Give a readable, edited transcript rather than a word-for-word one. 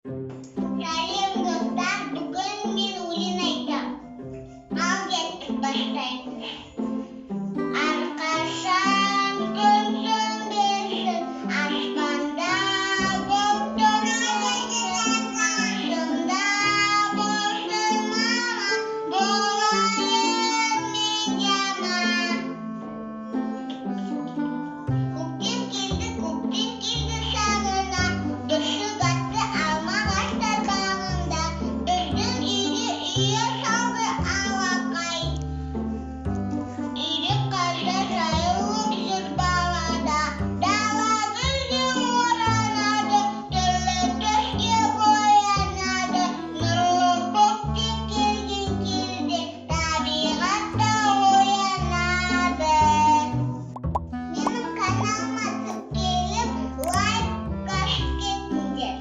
Сәлем, достар! Бүгін мен өлең айтам. Ал кеттік, бастаймыз. Әрқашан күн сөнбесін, аспанда бұлт тұрмасын, қасымда болсын мама, болайын мен де аман. Көктем келді, көктем келді сағына, бүршік атты алма ағаштар бағында, біздің үйге ұя салды алақай. Үйрек қаздар жайылып жүр далада, дала гүлге оранады, түрлі түске боянады. Нұрлы көктем келген кезде табиғат та оянады. Менің каналыма тіркеліп, лайк басып кетіңдер.